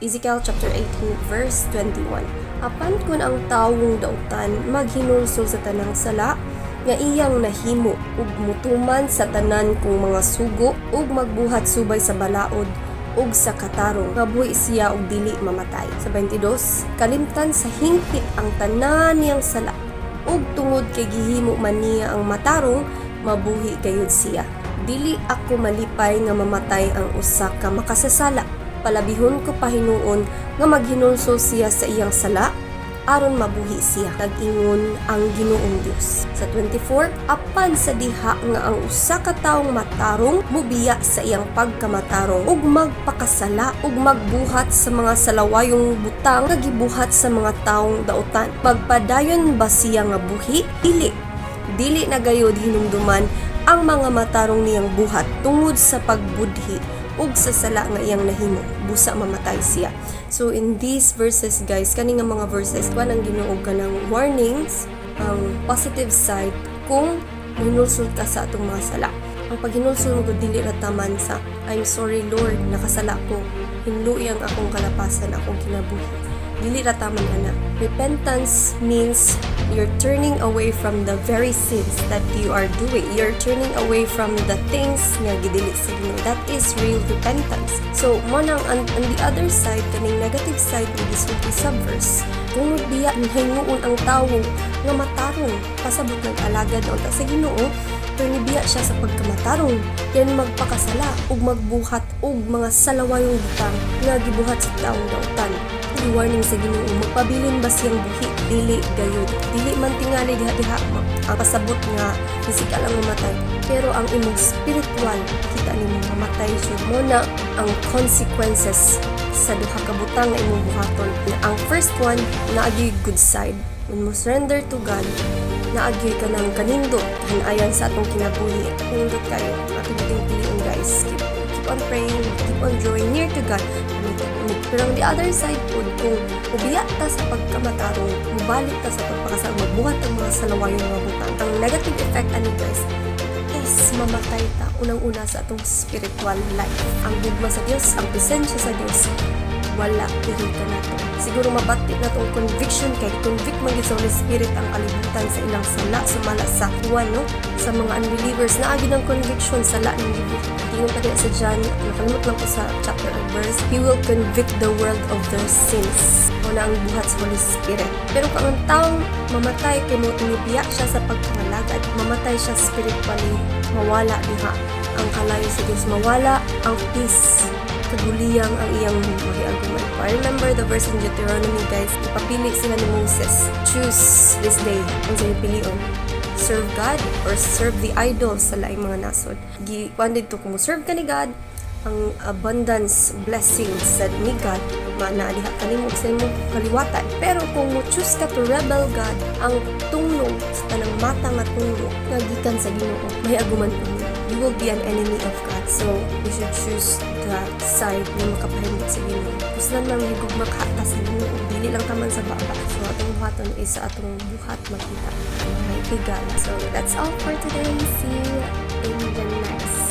Ezekiel chapter 18 verse 21. Apan kun ang tawong dautan maghinulsol sa tanang sala nga iyang nahimo ug mutuman sa tanan kong mga sugo ug magbuhat subay sa balaod ug sa katarong, mabuhi siya ug dili mamatay. Sa 22, kalimtan sa hingpit ang tanan niyang sala ug tungod kay gihimo man niya ang matarong, mabuhi gayud siya. Dili ako malipay nga mamatay ang usa ka makasasala. Palabihon ko pa hinuon nga maghinulsol siya sa iyang sala aron mabuhi siya, nag-ingon ang Ginoong Dios. Sa 24, apan sa diha nga ang usa ka taong matarong mubiya sa iyang pagkamatarong ug magpakasala ug magbuhat sa mga salawayong butang nga gibuhat sa mga taong dautan, magpadayon ba siya nga buhi? Dili. Dili na gayud hinumduman ang mga matarong niyang buhat tungod sa pagbudhi ug sa sala nga iyang nahimo, busa mamatay siya. So in these verses, guys, kani nga mga verses, kuan ang Ginoo kanang warnings, ang positive side kung mohinulsol ka sa atong mga sala. Ang paghinulsol mo gud, dili ra taman sa "I'm sorry, Lord, nakasala ko, hinlui ang akong kalapasan, akong kinabuhi." Dili ra taman ana. Repentance means you're turning away from the very sins that you are doing. You're turning away from the things nga gidili sa Ginoo. That is real repentance. So, mo nang on the other side, kaning negative side nga gisulti sa verse, kung magbiya hinuon ang tawo nga matarong, pasabot nag-alagad na unta sa Ginoo, pero nibiya siya sa pagkamatarong, yan magpakasala ug magbuhat og mga salawayong butang nga gibuhat sa taong dautan. Warning sa Ginoo, magpabilin ba siyang buhi? Dili gayud. Dili man tingali diha diha ang pasabot nga physical ang mamatay, pero ang imong spiritual, kita nimo mamatay jud. Mo na ang consequences sa duha ka butang nga imong buhaton. Ang first one, naa gyoy good side. When mo surrender to God, naa gyoy kanang kanindot hanayan sa atong kinabuhi. Nindot kayo atong ating pilion, guys. Keep on praying, keep on drawing near to God. Pero on the other side pud, kung mubiya ta sa pagkamatarong, mubalik ta sa pagpakasala, magbuhat ang mga salawayong mga butang, ang negative effect ani, guys, is mamatay ta unang-una sa atong spiritual life. Ang gugma sa Dios, ang presensya sa Dios, wala diri ka nato. Siguro mabati na tong conviction kay convict man gyud sa Holy Spirit ang kalibutan sa ilang sala, sumala sa Juan, no? Sa mga unbelievers naa gyud ang conviction, sala ng gibuhat. Ingon pa diya sa John, nakalimot lang ko sa chapter or verse, "He will convict the world of their sins." Mao na ang buhat sa Holy Spirit. Pero kung ang taong mamatay kay mo inibiya siya sa pagpangalagad, mamatay siya spiritually, mawala diha ang kalayo sa Dios, mawala ang peace, kaguliyang ang iyang mahiaguman. I remember the verse in Deuteronomy, guys. Ipapili sila ni Moses. "Choose this day kung sa pilion. Serve God or serve the idols sa laing mga nasod." Gi kuan didto, kung mo serve ka ni God, ang abundance blessings sa ni God maana diha kanimo ug sa imong kaliwatan. Pero kung mo choose ka to rebel God, ang tunglong sa tanang mata nga tunglong nga gikan sa Ginoo mahiaguman pud nimo. You will be an enemy of God. So, we should choose the side na makapahimot sa Ginoo. Kuslan man higugma ka ta sa Ginoo, dili lang taman sa baba. So, atong buhaton is sa atong buhat makita. Mga higala. So that's all for today. See you in the next